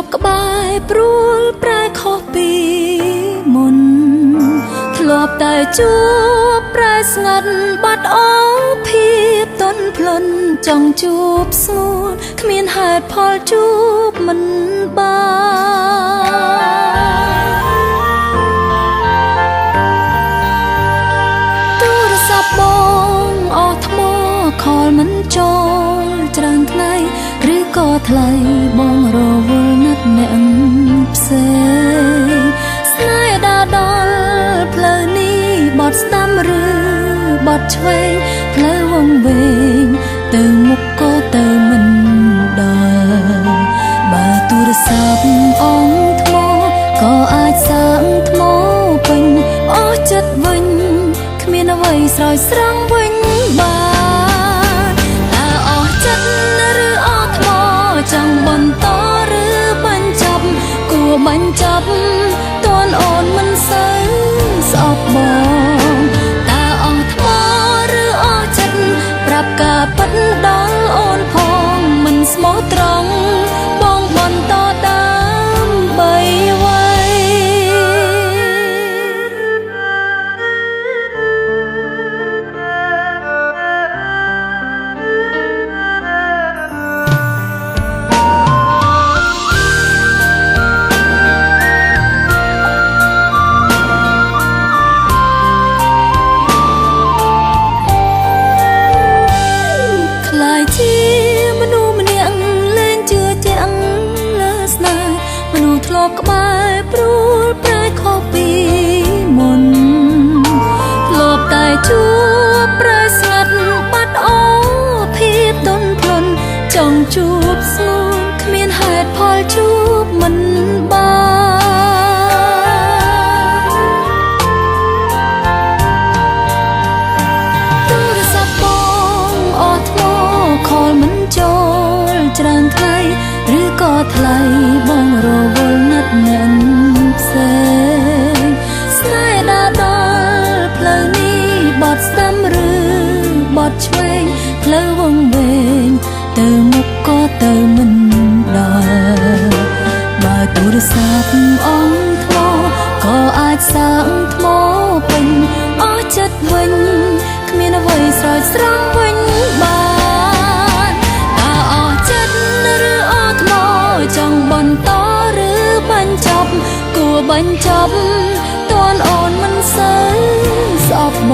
ប់ក្បែរព្រួលប្រែខុសពីមុនធ្លាប់តែជួបប្រែស្ងាត់បាត់អភាពទន់ភ្លន់ចង់ជួបស្ងួនគ្មានហេតុផលជួបមិនបានទូរស័ព្ទបងអស់ថ្មខលមិនចូលច្រើនថ្ងៃឬក៏ថ្លៃបងរវល់ណាត់អ្នកផ្សេងស្នេហ៍ដើរដល់ផ្លូវនេះបត់ស្ដាំឬបត់ឆ្វេងផ្លូវវង្វេងទៅមុខក៏ទៅមិនដល់បើទូរស័ព្ទអងថ្មក៏អាចសាងថ្មពេញអស់ចិត្តវិញគ្មានអ្វីស្រោចស្រង់វិញបានតើអស់ចិត្តឬអស់ថ្មចង់បន្តឬបញ្ចប់គួរបញ្ចប់តួនអូនមិនសូវស្អប់បងតើអស់ថ្មឬអស់ចិត្តប្រាប់ការពិតដល់អូនផងមិនស្មោះត្រង់បងបន្តដើម្បីអ្វី ខ្លាយជាមនុស្សម្នាក់លែងជឿជាក់លើស្នេហ៍មនុស្សធ្លាប់ក្បែរព្រួលប្រែខុសពីមុនធ្លាប់តែជួបប្រែស្ងាត់បាត់អភាពទន់ភ្លន់ចង់ជួបស្ងួនគ្មានហេតុផលជួបមិនបានទូរស័ព្ទបងអស់ថ្មខលមិនចូលច្រើនថ្ងៃឬក៏ថ្លៃបងរវល់ណាត់អ្នកផ្សេងស្នេហ៍ដើរដល់ផ្លូវនេះបត់ស្ដាំឬបត់ឆ្វេងផ្លូវវង្វេងទៅមុខក៏ទៅមិនដល់បើទូរស័ព្ទអងថ្មក៏អាចសាងថ្មពេញអស់ចិត្តវិញគ្មានអ្វីស្រោចស្រង់វិញបានតើអស់ចិត្តឬអស់ថ្មចង់បន្តឬបញ្ចប់គួរបញ្ចប់តួនអូនមិនសូវស្អប់ប